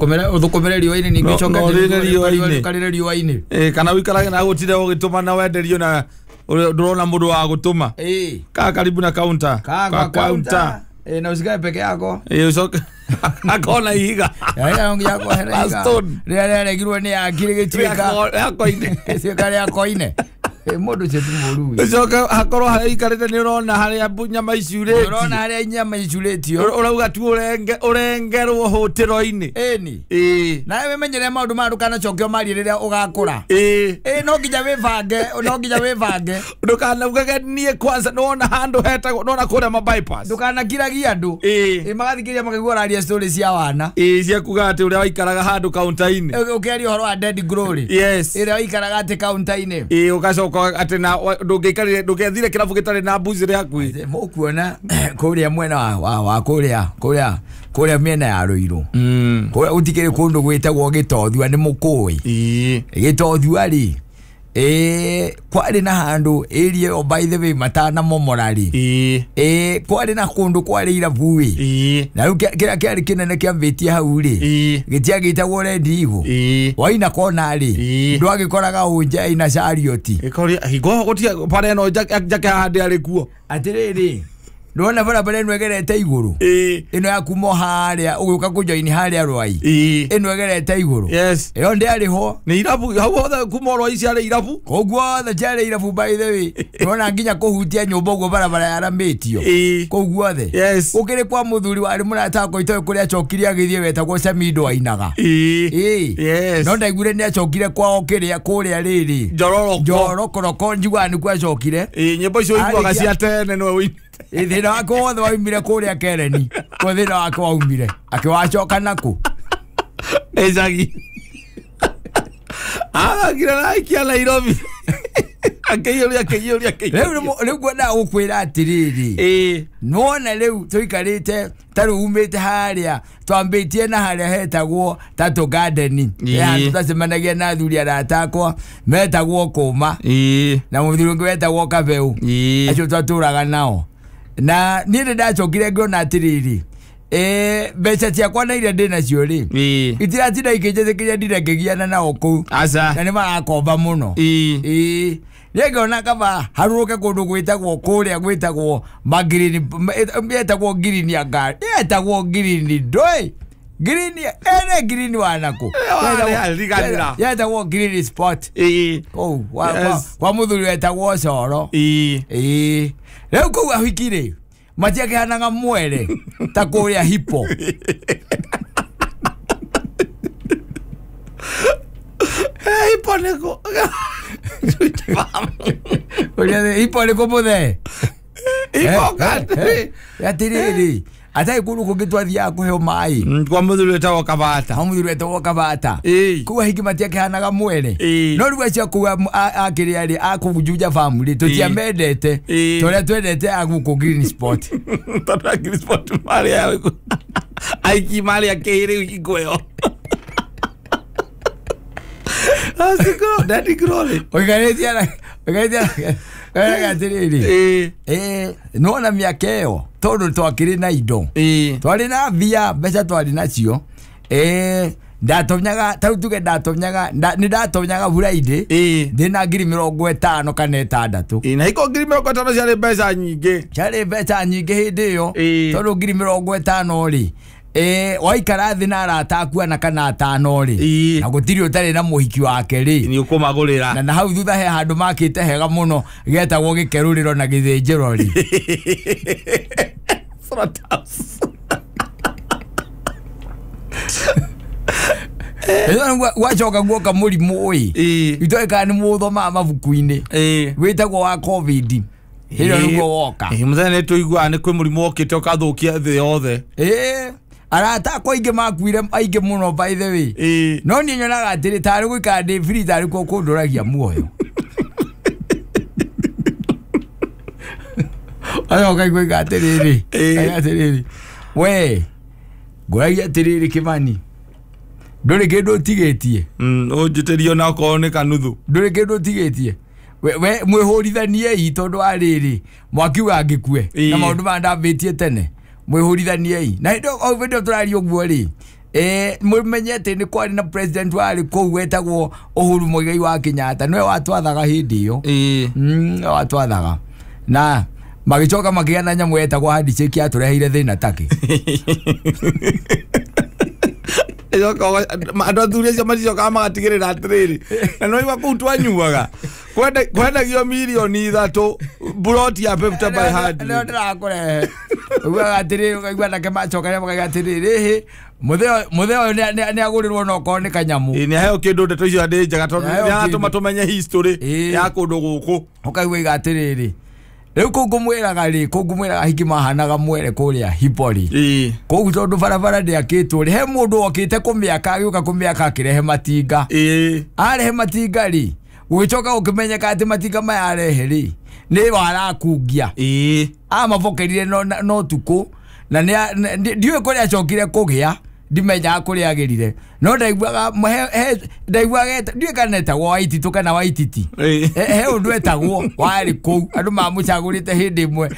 Ũthũkũmĩre ũthũkũmĩre riũa-inĩ ningĩ No- ũcoke no ũrĩre riũa-inĩ. ũkarĩre riũa-inĩ. Ĩĩ, kana ũikarage na gũtinde ũgĩtũma na wenderio na ndũrona mũndũ wa gũtũma. Ĩĩ. Kaa karibu na counter. Kaa Kwa kwa counter. Ĩĩ, na usikae peke yako. Ĩĩ, ũcoke akona ihiga. La stone. Rĩrĩa rĩaregirwo nĩ akiri gĩtuĩka Rĩa koine. gĩtuĩka rĩa koine. Ĩ, mũndũ ũcio ti mũũru ĩ. Ũcoke hakorwo harĩa ũikarĩte nĩ ũrona harĩa nyama icurĩtio. Ũrona harĩa nyama icurĩtio. Ũrauga tu ũrengerwo hũtĩro-inĩ. Ĩni. Ĩĩ. Nawe wĩmenyere maũndũ maya ndũkanacoke ũmarie rĩrĩa ũgakũra. Ĩĩ. Ĩ, no nginya wĩbange, no nginya wĩbange. Ndũkanaugage niĩ kwanza nĩwona handũ hetagwo nĩwona kũrĩa ma bypass. Ndũkanakiragie andũ. Ĩĩ. Ĩ, magathikĩrĩria makaigua ũraria story cia wana. Ĩĩ, cia kuga atĩ ũrĩa waikaraga handũ counter-inĩ. Ũkĩaria ũhoro wa Dead Glory. Yes. Ĩrĩa waikaraga atĩ counter-inĩ. Ĩĩ, ũgacoka atĩ na ndũngĩikarire ndũngĩathire kĩrabu gĩtarĩ na mbuzi hakuhĩ. Mũkuona kũrĩa mwena wa kũrĩa kũrĩa kũrĩa mĩena ya Rũirũ. Kũrĩa gũtikĩrĩ kũndũ gwĩtagwo Gĩtothua nĩ mũkũĩ. Ĩĩ. Gĩtothua rĩ, ĩ, kwarĩ na handũ area ĩyo by the way matanamomora rĩ. Ĩĩ. Ĩ, kwarĩ na kũndũ kwarĩ irabu ĩ. Ĩĩ. Na rĩu kĩrĩa kĩarĩ kĩnene kĩambĩtie hau rĩ, Ĩĩ. gĩtiagĩtagwo Red Eagle. Ĩĩ. Waina kona rĩ, Ĩĩ. ndwagĩkoraga ũnja ina chariot. Ĩkoria hingo gũtia bara ĩno njake haha ndĩarĩ kuo. Atĩrĩrĩ, ndwona barabara ĩno ĩgerete igũrũ. Ĩĩ. Ĩno ya kuma harĩa ũgĩũka kũjoini harĩa Rwai. Ĩĩ. Ĩno ĩgerete igũrũ. Yes. Ĩyo ndĩarĩ ho. Nĩ irabu hau hothe kuma oro ici arĩ irabu. Kũu guothe ciarĩ irabu by the way. Ndwona nginya kũhutia nyũmba ũguo barabara yaramĩtio. Ĩĩ. Kũu guothe. Yes. Gũkĩrĩ kwa mũthuri warĩ mũrata wakwa itoĩ kũrĩa acokire agĩthiĩ wetagwo Samido ainaga. Ĩĩ. Ĩĩ. Yes. No ndaiguire nĩ acokire kwao kĩrĩa kũrĩa rĩrĩ. Njororoko. Njorokoroko njiguaga nĩkuo acokire. Ĩĩ, nyĩmbo icio ũiguaga cia tene nĩwe ũinĩte. Ĩ, thĩna wake wothe waumire kũrĩa Kereni. Kuo thĩna wake waumire. Akĩwacoka nakũ? Ĩcagi. Athakire na aikia Nairobi. Akĩiyũria akĩiyũria Rĩu rĩu ngwendaga gũkwĩra atĩrĩrĩ. Ĩĩ. Nĩwona rĩu tũikarĩte ta rĩu umĩte harĩa twambĩtie na harĩa hetagwo Tattoo Garden. Ĩĩ. Handũ twacemanagia na athuri arata akwa metagwo Kũma Ĩĩ. na mũthuri ũngĩ wetagwo Kabeu. Ĩĩ. Acio twatũraga nao. Na niĩ nĩ ndacokire ngĩona atĩrĩrĩ, mbeca ciakwa na iria ndĩ nacio rĩ, Ĩĩ. itiratinda ikĩnjĩtĩkĩria ndinde ngĩgiana nao kũu. Aca. Na nĩ marakomba mũno. Ĩĩ. Ĩĩ. Niĩ ngĩona kaba harũrũke kũndũ gwĩtagwo kũrĩa gwĩtagwo Magirini, yetagwo Girini ya ngari, yetagwo Girini ndũĩ. Girini, ene Girini wa nakũ? Riganĩra. Yetagwo Girini Sport. Ĩĩ. Kũu, Yes. kwa mũthuri wetagwo Coro. Ĩĩ. Ĩĩ. Rĩu kũu ahiki rĩ, matiakĩhanaga mwere ta kũrĩa Hippo. Hippo nĩkũ? Ũrĩa Hippo nĩkũ mũthee? Hippo gani? Atĩrĩrĩ, atarĩ kũndũ kũngĩ twathiaga kũheo maĩ. Kwa mũthuri wĩtagwo Kabata. Kwa mũthuri wetagwo Kabata. Ĩĩ. Kũu ahiki matiakĩhanaga mwere. Ĩĩ. No rĩu acio kũu akĩrĩa rĩ, a kũu Juja Farm rĩ, tũtiamendete. Ĩĩ. Tũrĩa twendete a gũkũ Green Spot. Tondũ a Green Spot marĩ aiki marĩ akĩ rĩu hingo ĩyo. Asikro, Daddy Glory. Ũikarĩtie na ũikarĩtie na atĩrĩrĩ. Ĩĩ. Ĩĩ, nĩwona mĩaka ĩyo tondũ twakĩrĩ na indo. Ĩĩ. Twarĩ na mbia, mbeca twarĩ nacio. Ĩĩ, ndatonyaga ta rĩu tuge ndatonyaga nĩ ndatonyaga Friday. Ĩĩ. Ndĩna 50,000 kana 6. Ĩĩ, na hingo 50,000 ciarĩ mbeca nyingĩ. Ciarĩ mbeca nyingĩ hĩndĩ ĩyo. Ĩĩ. Tondũ 50,000 rĩ, waikara thĩ na arata aku ana kana atano rĩ, Ĩĩ. na gũtirĩ ũtarĩ na mũhiki wake rĩ, Nĩ ũkũmagũrĩra. na hau thutha he handũ makĩte hega mũno getagwo gĩkerũrĩro na gĩthĩnjĩro rĩ. Slaughterhouse. Gwacoka guoka mũrimũ ĩ, Ĩĩ. itoĩ kana nĩ mũthomaga mabuku-inĩ, Ĩĩ. wĩtagwo wa COVID. Hĩndĩ ĩyo nĩguo woka. Ĩĩ, mũthenya nĩ tũiguaga nĩ kwĩ mũrimũ wokĩte ũkathũkia thĩ yothe. Ĩĩ. Arata akwa aingĩ makuire aingĩ mũno by the way. Ĩĩ. No niĩ nyonaga atĩrĩ tarĩ gũikara ndĩ free tarĩ kuo kũndũragia muoyo. Acoka iguĩka atĩrĩrĩ. Ĩĩ. Atĩrĩrĩ. We, ngũragia atĩrĩrĩ Kĩmani. Ndũrĩ kĩndũ ũtigĩtie. Ũnjĩtĩrie ona okorwo nĩ kanuthu. Ndũrĩ kĩndũ ũtigĩtie. We mwĩhũrithaniei tondũ wa rĩrĩ mwakiuga ngĩkue. Ĩĩ. Na maũndũ maya ndambĩtie tene. Mwĩhũrithaniei. Na hĩndĩ o hĩndĩ ĩyo tũraria ũguo rĩ, Mumenye atĩ nĩ kwarĩ na president warĩ kũu wetagwo Uhuru Muigai wa Kenyatta, nĩwe watwathaga hĩndĩ ĩyo. Nĩwe watwathaga. Na magĩcoka makĩgĩa na nyamũ yetagwo handshake yatũreheire thĩna takĩ. Andũ athuri acio maticokaga magatigĩrĩra atĩrĩrĩ, na no igua kũu twanyuaga kwendagio mirioni 3 buroti ya 50 by 100. Nĩo ndĩrakũrehe. Ugaga atĩrĩrĩ, ũkaigua anake macoka makauga atĩrĩrĩ, ĩhĩ, mũthee ũyũ nĩagũrĩrwo no okorwo nĩ kanyamũ. Ĩ, nĩaheo kĩndũ ndeto icio ndĩ njega tondũ Nĩaheo nĩaratũma kĩndũ. tũmenye history ya kũndũ gũkũ. Ũkaigua iga atĩrĩrĩ, rĩu kũu ngũmwĩraga rĩ, kũu ngũmwĩraga hiki mahanaga mwere kũrĩa Hipori. Kũu tondũ barabara ndĩakĩtwo rĩ, he mũndũ wokĩte kũmĩaka, agĩũka kũmĩaka akĩrehe matinga. Arehe matinga rĩ, gũgĩcoka gũkĩmenyeka atĩ matinga maya arehe rĩ, nĩ warakungia. Amabokerire no tukũ, na ndiũĩ kũrĩa acokire kũgĩa, ndimenyaga kũrĩa agĩrire. No ndaiguaga ndaiguaga ndiũĩ kana etagwo Waititũ kana Waititi. He ũndũ etagwo warĩ kũu, andũ mamũcagũrĩte hĩndĩ ĩmwe.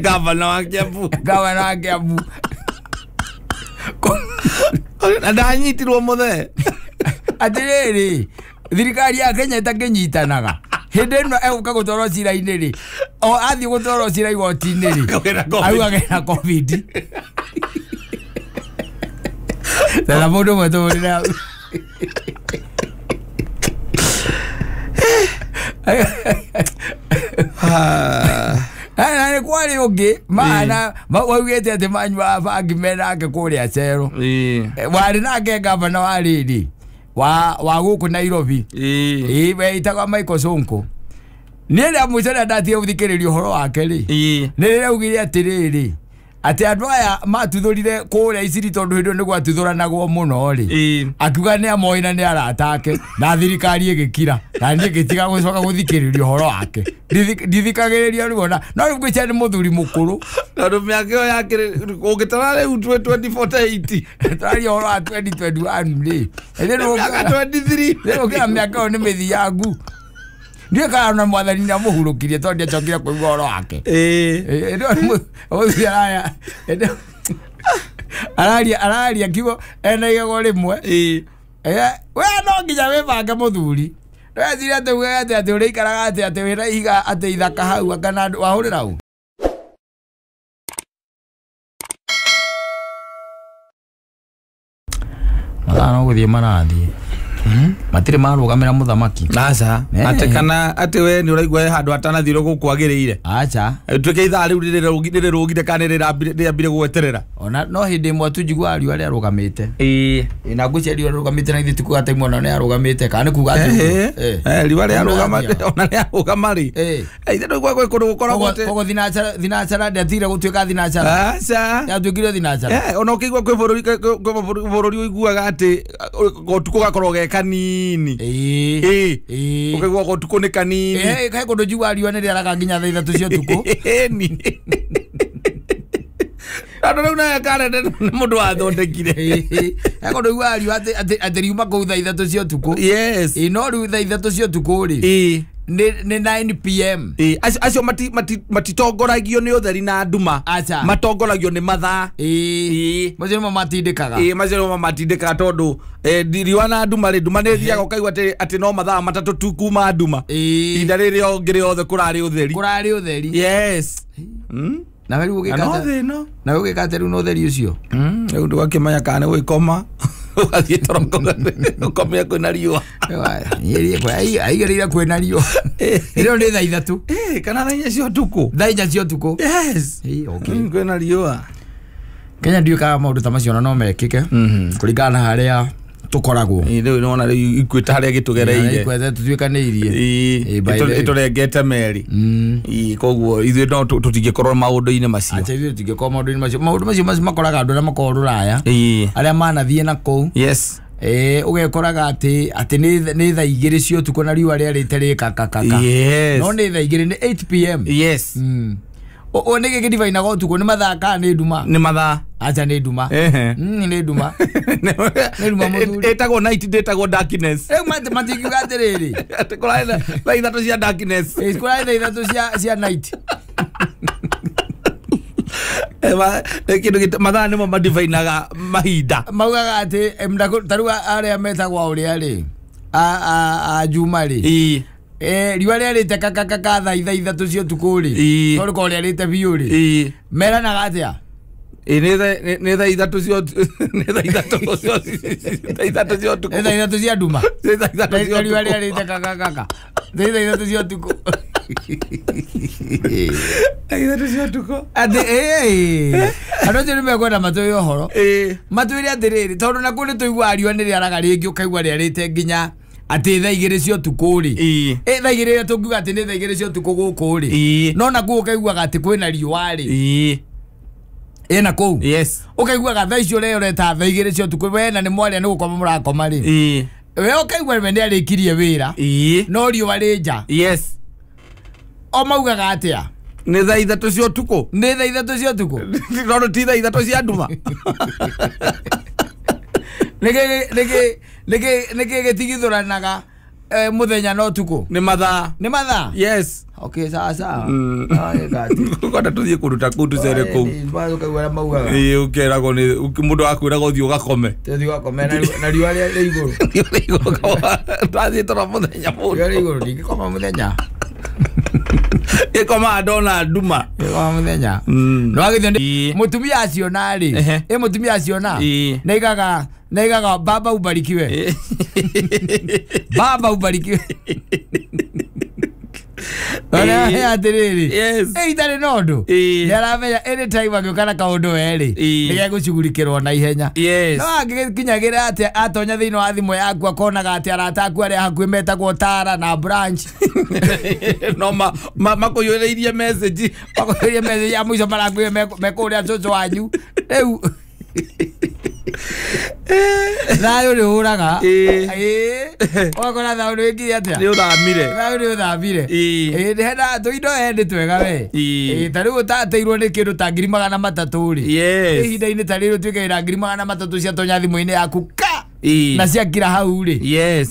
Gavana wa Kiambu. Gavana wa Kiambu. Na ndanyitirwo mũthee. Atĩrĩrĩ, thirikari ya Kenya ĩtakĩnyitanaga. Hĩndĩ ĩno egũka gũtwarwo cira-inĩ rĩ, o athiĩ gũtwarwo cira igoti-inĩ rĩ, auga kena COVID. Tena mũndũ ũmwe tũhũrĩre hau. Na nĩ kwarĩ ũngĩ, mana waugĩte atĩ manyuaga bangi menake kũrĩa Cero. Warĩ nake gavana wa rĩrĩ, wa gũkũ Nairobi. Wetagwo Michael Sonko. Niĩ rĩa mũico rĩrĩa ndatigire gũthikĩrĩria ũhoro wake rĩ, nĩ rĩrĩa augire atĩrĩrĩ, atĩ andũ aya matuthũrire kũrĩa Isiri tondũ hĩndĩ ĩyo nĩ gwatuthũranagwo mũno rĩ, akiuga nĩ amoĩ na nĩ arata ake, na thirikari ĩgĩkira, na niĩ ngĩtiga gũcoka gũthikĩrĩria ũhoro wake. Ndithikagĩrĩria rĩu ona, no rĩu ngwĩciria nĩ mũthuri mũkũrũ. Tondũ mĩaka ĩyo yakĩrĩ, ũngĩtara rĩu twĩ 2048. Tũraria ũhoro wa 2021 rĩ. Mĩaka 23. Rĩu ũkĩra mĩaka ĩyo nĩ mĩthiangu. Ndiũĩ kana ona mwathani nĩamũhurũkirie tondũ ndiacokire kũigua ũhoro wake. Araria kiugo ena igego rĩmwe. We no nginya wĩbange mũthuri. Ndweciria atĩ uge atĩ ũrĩikaraga atĩ wĩna ihiga atĩ ithaka hau kana wahũrĩra ũ. Mathaa no gũthiĩ marathiĩ. Matirĩ marũgamĩra mũthamaki. Aca. Atĩ kana atĩ we nĩ ũraigua he handũ atanathire gũkwagĩrĩire. Aca. Tuĩke ithaa rĩu rĩrũgire kana rĩambire gweterera. Ona no hĩndĩ ĩmwe tu njiguaga riũa rĩarũgamĩte. Na ngwĩciria riũa rĩrũgamĩte na ithuĩ ti kuga atĩ mwena nĩarũgamĩte kana nĩ kuga atĩ Riũa rĩarũgama ona rĩarũgama rĩ. Ithe ndũigua gwĩ kũndũ gũkoragwo atĩ Koguo thinacara ndĩatigire gũtuĩka thinacara. Aca. Yatuĩkire thinacara. Ona ũkĩigua kwĩ bũrũri ũiguaga atĩ ũtukũ gakorwo ge kanini. Ũkaigua ũtukũ nĩ kanini. He kũndũ njiguaga riũa nĩrĩaraga nginya thaa 3 cia ũtukũ. Tondũ rĩu nawe karenda nĩ mũndũ wathondekire. He kũndũ njiguaga riũa atĩ riuma kũu thaa 3 cia ũtukũ. Yes. No rĩu thaa 3 cia ũtukũ rĩ, nĩ 9 PM. Acio matitongoragio nĩ ũtheri na nduma. Matongoragio nĩ mathaa. Macio nĩmo matindĩkaga. Macio nĩmo matindĩkaga tondũ riũa na nduma rĩ, nduma nĩ ĩthiaga ũkaigua atĩ no mathaa 3 tu kuma nduma. Ihinda rĩrĩa rĩngĩ rĩothe kũrarĩ ũtheri. Kũrarĩ ũtheri. Yes. Na we rĩu ũgĩka atĩa? Na we ũgĩka atĩa rĩu na ũtheri ũcio? Rĩu ndũgakĩmenya kana nĩ gwĩkoma. Ũgathiĩ toro ũkomia kwĩna riũa. Aigĩrĩire kwĩna riũa. Rĩu nĩ thaa 3. Kana thaa 4 cia ũtukũ. Thaa 4 cia ũtukũ. Yes. Kwĩna riũa. Kenya ndiũĩ kana maũndũ ta macio ona no mekĩke kũringana na harĩa tũkoragwo. Rĩu nĩwona rĩu ikuĩte harĩa gĩtũgereire. Ikuĩte tũtuĩkanĩirie. Ĩtũrengete meri. Koguo ithuĩ no tũtingĩkorwo maũndũ-inĩ macio. Acha ithuĩ tũtingĩkorwo maũndũ-inĩ macio. Maũndũ macio makoraga andũ arĩa makoragwo rũraya. Arĩa manathiĩ na kũu. Yes. Ũgekoraga atĩ nĩ thaa 2 cia ũtukũ na riũa rĩarĩte rĩkakakaka. Yes. No nĩ thaa 2 nĩ 8 PM. Yes. O nĩ gĩkĩ ndibainaga ũtukũ nĩ mathaa kana nĩ nduma? Nĩ mathaa. Acha nĩ nduma. Nĩ nduma. Nĩ nduma mũthuri. Ĩtagwo night, ndĩtagwo darkness. Rĩu matingiuga atĩrĩrĩ. Atĩ kũrarĩ thaa 3 cia darkness. Kũrarĩ thaa 3 cia night. Kindu mathaa nimo madivainaga mahinda. Maugaga ati taru aria metagwo uria ri a Juma ri. Riua rĩarĩte kakakaka thaa 3 cia ũtukũ rĩ, no rĩkorwo rĩarĩte biũ rĩ, meranaga atĩa? Nĩ thaa 3 cia nĩ thaa 3 cia thaa 3 cia ũtukũ. Nĩ thaa 3 cia nduma. Nĩ thaa 3 cia riua rĩarĩte kakakaka nĩ thaa 3 cia ũtukũ. Thaa 3 cia ũtukũ. Atĩ andũ acio nĩmekwenda matwĩre ũhoro, matwĩre atĩrĩrĩ, tondũ nakuo nĩtũiguaga riũa nĩrĩaraga rĩngĩ ũkaigua rĩarĩte nginya atĩ thaa 2 cia ũtukũ rĩ, thaa 2 ĩrĩa tũngiuga atĩ nĩ thaa 2 cia ũtukũ gũkũ rĩ, no nakuo ũkaiguaga atĩ kwĩna riũa rĩ ĩna kũu. Yes. Ũkaiguaga thaa icio ũrĩa ũreta thaa 2 cia ũtukũ we na nĩ mwaria nĩ gũkoma mũrakoma rĩ, we ũkaigua we nĩarĩkirie wĩra no riũa rĩ nja. Yes. O maugaga atĩa? Nĩ thaa 3 cia ũtukũ. Nĩ thaa 3 cia ũtukũ. Tondũ ti thaa 3 cia nduma. Nĩkĩ gĩtigithũranaga mũthenya na ũtukũ? Nĩ mathaa. Nĩ mathaa? Yes. Okay, sawa sawa. Kwenda tũthiĩ kũndũ ta kũu tũcere kũu. Ũkaigua maugaga. Ũkeragwo nĩ mũndũ akwĩraga ũthiĩ ũgakome. Ũthiĩ ũgakome na riũa rĩ igũrũ. Riũa rĩ igũrũ twathiĩ toro mũthenya mũndũ. Riũa rĩ igũrũ ndingĩkoma mũthenya. Gĩkomaga ndona nduma. Gĩkomaga mũthenya. No agĩthiĩ mũtumia aciona rĩ, mũtumia aciona naigaga baba ubarikiwe. Baba ubarikiwe. Ona atĩrĩrĩ, itarĩ na ũndũ nĩaramenya anytime angĩũka na kaũndũ we rĩ nĩgegũcugurikĩrwo na ihenya. No angĩkinyagĩra atĩ atonya thĩinĩ wa thimũ yaku akonaga atĩ arata aku arĩa hakuhĩ metagwo Tara na Branch no makũiyũrĩirie message, makũiyũrĩirie message ya mũico marakwĩre mekũrĩa cũcũ wanyu rĩu. Thayũ nĩ ũraga. Ũgakora thayũ nĩ wĩkire atĩa? Nĩ ũthamire. Thayũ nĩ ũthamire. Hena tũindo he twega we. Ta rĩu ũtateirwo nĩ kĩndũ ta 300,000 rĩ, ihinda-inĩ ta rĩrĩ ũtuĩke wĩna 300,000 ciatonya thimũ-inĩ yaku ka na ciakira hau rĩ. Yes.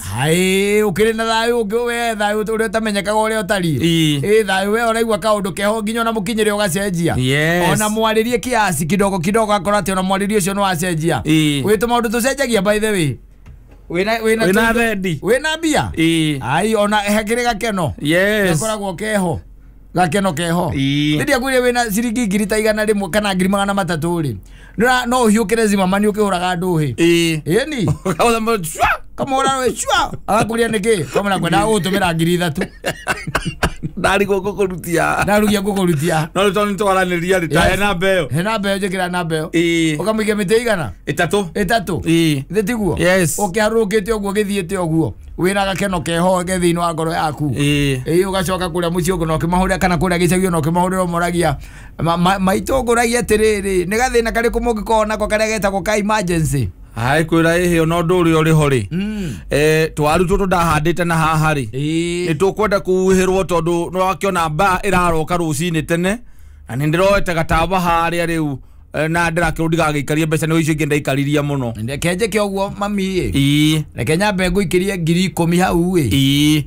Ũkĩrĩ na thayũ ũngĩ we thayũ ũrĩa ũtamenyekaga ũrĩa ũtariĩ. Thayũ we ũraigua kaũndũ keho nginya ona mũkinyĩre ũgacenjia. Ona mwarĩrie kiasi kidogo kidogo akora atĩ ona mwarĩrie ũcio nĩ wacenjia. Wĩ tũmaũndũ tũcenjagia by the way. Wĩna thendi. Wĩna mbia. Ai ona hekĩrĩ gakeno. Yes. Gakoragwo keho. Gakeno keho. Rĩrĩa kwĩrĩ wĩna ciringi 100,000 kana 300,000 rĩ, no ũhiũkĩre zimamani ũkĩhũraga ndũhĩ. Ĩni. Kamũra we cua. Agakũria nĩkĩ? Kamũra kwenda gũgũtũmĩra 3,000. Ndarigwo ngũkũrutia. Ndarugia ngũkũrutia. No rĩu tondũ nĩtwaranĩria rĩ, ta he namba ĩyo. He namba ĩyo, njĩkĩra namba ĩyo. Ũkamũikia mĩtĩ igana? 3. 3. Thĩ tiguo? Yes. Ũkĩharũrũkĩte ũguo gĩthiĩte ũguo wĩna gakeno keho ke thĩinĩ wa ngoro yaku. Ũgacoka kũrĩa mũciĩ ũguo na ũkĩmahũrĩra kana kũrĩa gĩcagi na ũkĩmahũrĩra ũmoragia maitũ ngũragia atĩrĩrĩ, nĩ gathĩna karĩkũ mũngĩkorwo nako karĩa getagwo ka emergency? Hai kwĩra ĩhĩ ona ũndũ ũrĩa ũrĩ ho rĩ, twaru tũtũ ndahandĩte na haha rĩ, nĩ tũkwenda kũhuhĩrwo tondũ nĩwakĩona mbaa ĩraroka rũcinĩ tene na nĩ ndĩroete gatawa harĩa rĩu na ndĩrakĩrwo ndigagĩikarie mbeca nĩ icio ingĩ ndaikaririe mũno. Reke njĩke ũguo mami ĩ. Reke nyambe ngũikĩrie 10,000 hau ĩ.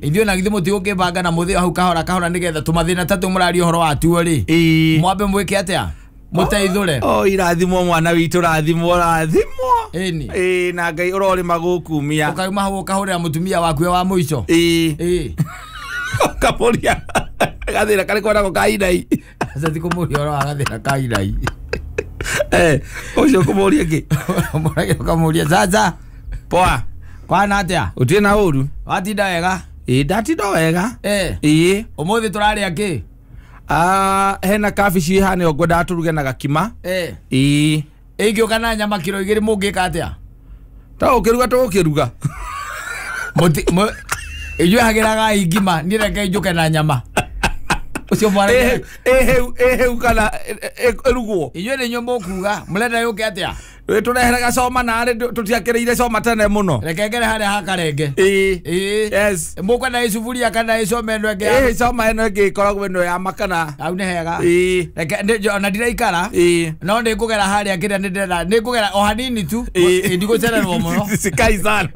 Ithuĩ na githĩ mũtigũkĩbanga na mũthĩo hau kahora kahora nĩgetha tũmathĩna ta tũmũraria ũhoro watuo rĩ, mwambe mwĩke atĩa? Mũteithũre. Irathimwo mwana witũ, rathimwo rathimwo. Ĩni. Na Ngai ũrorĩma gũkumia. Ũkauma hau ũkahũrĩra mũtumia waku wa mũico. Ũkamũria gathĩna karĩkũ nako ka inai. Aca ti kũmũria ũhoro wa gathĩna ka inai. Ũcio ũkũmũria kĩ? Ũmũragia ũkamũria sasa. Poa. Kwana atĩa? Ũtirĩ na ũru? Watinda wega? Ndatinda wega. Ũmũthĩ tũrarĩa kĩ? Hena kabici haha nĩyo ngwendaga tũruge na gakima. Ingĩũka na nyama kiro 2 mũngĩka atĩa? Ta ũkĩruga tũgũkĩruga. Inyuĩ hagĩragai ngima, niĩ reke njũke na nyama. Ũcio mwana ĩhĩu kana ĩrugwo. Inyuĩ nĩ inyuĩ mũkuga, mũrenda yũke atĩa? Tũrehere gacoma narĩ tũtiakĩrĩire coma tene mũno. Reke ngere harĩa ha karenge. Yes. Mũkwenda ĩ suburia kana ĩ coma ĩno ĩngĩ? Coma ĩno ĩngĩ ĩkoragwo ĩno ya makana. Hau nĩ hega. Reke ona ndiraikara. No nĩ ngũgera harĩa kĩrĩa nĩ ndĩrenda, nĩ ngũgera o hanini tu, ndigũcererwo mũno. Sikai sana.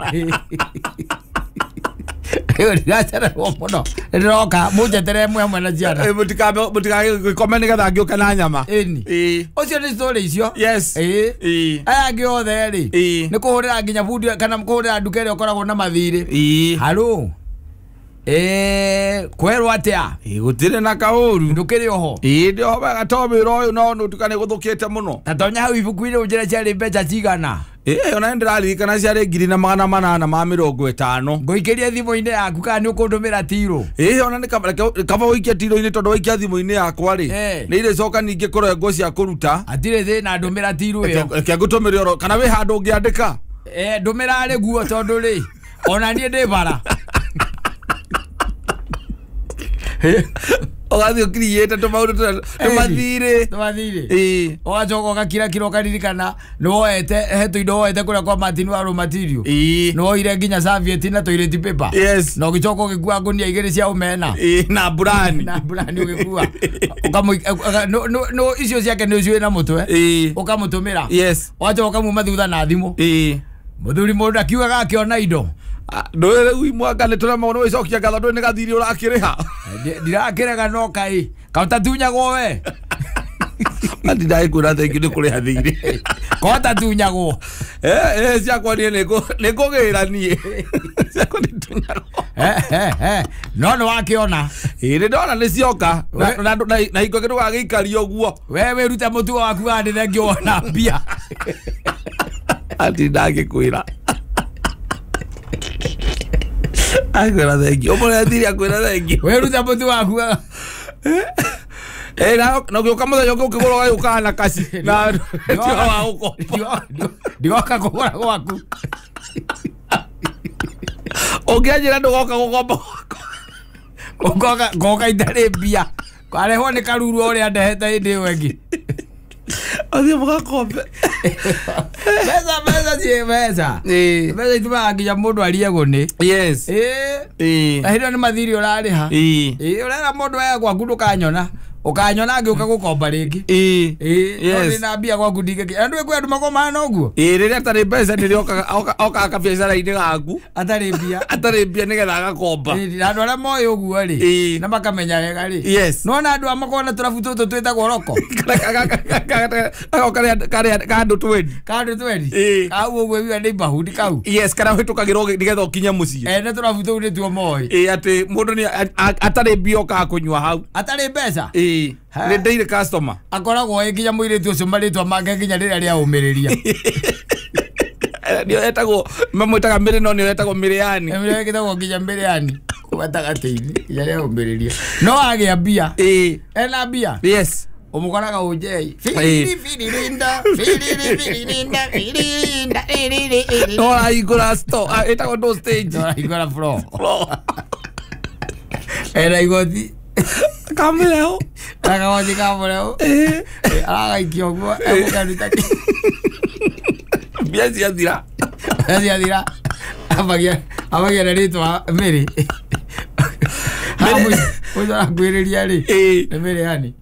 Ndiracererwo muno. Ndiroka munjetere mwe hamwe na ciana. Mutigagĩkome nĩgetha ngĩũke na nyama. Ĩni. Ĩĩ. Ũcio nĩ story icio. Yes. Ĩĩ. Ĩĩ. Aya angĩ othe rĩ. Ĩĩ. Nĩ kũhũrĩra nginya bundi kana kũhũrĩra nduka ĩrĩa ũkoragwo na mathirĩ. Ĩĩ. Haro. Kwerwo atĩa? Ĩĩ, gũtirĩ na kaũru. Ndũkĩrĩ oho. Ĩĩ, ndĩ oho wega to wĩra ũyũ no nĩũtuĩka nĩ gũthũkĩte mũno. Ta tonya hau ibuku-inĩ ũnjĩre ciarĩ mbeca cigana. Ĩĩ, ona nĩndĩraririkana ciarĩ 1850. Ngũikĩrie thimũ-inĩ yaku kana nĩ ũkũndũmĩra tirũ. Ĩĩ, ona nĩ kaba ũikie tirũ-inĩ tondũ waikia thimũ-inĩ yakwa rĩ, nĩ irĩcoka ningĩ kũrengwo cia kũruta. Hatirĩ thĩna, ndũmĩra tirũ ĩyo. Reke ngũtũmĩre oro kana wĩ handũ ũngĩandĩka. Ndũmĩra rĩ guo tondũ rĩ, ona niĩ ndĩ bara. Ũgathiĩ ũkiriyĩte tũmaũndũ tũmathirĩ. Tũmathirĩ. Ĩĩ. Ũgacoka ũgakirakira ũkaririkana nĩ woete he tũindo woete kũrĩa kwa Martin wa raw material. Ĩĩ. Nĩ woire nginya serviette na toilet paper. Yes. Na ũgĩcoka ũgĩkua ngũnia igĩrĩ cia omena. Ĩĩ, na mburani. Na mburani ũgĩkua. No icio ciake nĩ ũciũĩ na mũtwe. Ĩĩ. Ũkamũtũmĩra. Yes. Ũgacoka ũkamuma thutha na thimũ. Ĩĩ. Mũthuri mũndũ akiugaga akĩona indo. Ndũĩ rĩu mwanga nĩ tũremagwo nĩ gwĩcokia ngatho ndũĩ nĩ gathirĩ ũrakĩrĩha. Ndirakĩrega no kaĩ. Kaũtatunyagwo we. Ndindagĩkwĩra thengiũ nĩ kũrĩha thirĩ. Kaũtatunyagwo. Ciakwa niĩ nĩ ngũgĩra niĩ. Ciakwa nĩ tunyagwo. No nĩ wakĩona. Ĩĩ, nĩ ndona nĩ cioka. Na hingo ĩngĩ ndũgagĩikarie ũguo. We wĩrute mũtugo waku wa ndĩ thengio wona mbia. Ndindagĩkwĩra. Akwĩra thengio. Ũmũre thirĩ akwĩra thengio. Wĩrute mũtu waku. Na ũgĩũka mũthenya ũngĩ ũkĩgũra ũgagĩũkaga na kaci. Na ti wa gũkomba. Ndigoka kũgũra gwaku. Ũngĩanjĩra ndũgoka gũkomba gwakwa. Ngoka itarĩ mbia. Karehwo nĩ karuru ũrĩa ndehete hĩndĩ ĩyo ĩngĩ. Ũthiĩ mũgakombe. Mbeca ciĩ mbeca. Mbeca itũmaga nginya mũndũ ariegwo nĩ. Yes. Ĩĩ. Na hĩndĩ ĩyo nĩ mathirĩ ũrarĩha. Ĩĩ. Ũrera mũndũ we gwaku ndũkanyona. Ũkanyona ngĩũka gũkomba rĩngĩ. Ĩĩ. Ĩĩ. Yes. No ndĩ na mbia gwaku ndingĩkĩ. Andũ kwĩ andũ makomaga na ũguo. Ĩĩ, rĩrĩa atarĩ mbeca nĩrĩo okaga kabiacara-inĩ gaku. Atarĩ mbia. Atarĩ mbia nĩgetha agakomba. Ĩĩ, na andũ arĩa moĩ ũguo rĩ. Ĩĩ. Na makamenya wega rĩ. Yes. Nĩwona andũ aya makoragwo na tũrabu tũtũ twĩtagwo roko. Ka andũ twendi. Ka andũ twendi. Ĩĩ. Kau ũguo ĩyo neighborhood kau. Yes, karĩa ũhĩtũkagĩrwo nĩgetha ũkinye mũciĩ. Ene tũrabu tũu nĩtuo moĩ. Ĩĩ, atĩ mũndũ nĩ atarĩ mbia okaga kũnyua hau. Atarĩ mbeca. Ĩĩ. Nĩ daily customer. Akoragwo ĩ nginya mũirĩtu ũcio marĩtwa make nginya rĩrĩa rĩa ũmĩrĩria. Nĩo etagwo mamwĩtaga mĩrĩ no nĩo etagwo mĩrĩani. Mĩrĩ ĩtagwo nginya mĩrĩani. Kũu gatagatĩ-inĩ nginya rĩa ũmĩrĩria. No agĩa mbia. Ĩĩ. Ena mbia. Yes. Ũmũkoraga ũnjei. Ĩĩ. No arahingũra store. Ĩtagwo no stage. No arahingũra floor. Ena igoti. Kamũreo. Kagoti kamũreo. Ĩĩ. Aragaikia ũguo egũkaruta. Mbia ciathira. Ciathira. Ambagia na rĩtwa Mĩrĩ. Mũico arakwĩrĩria rĩ. Ĩĩ. Nĩ Mĩrĩ yani.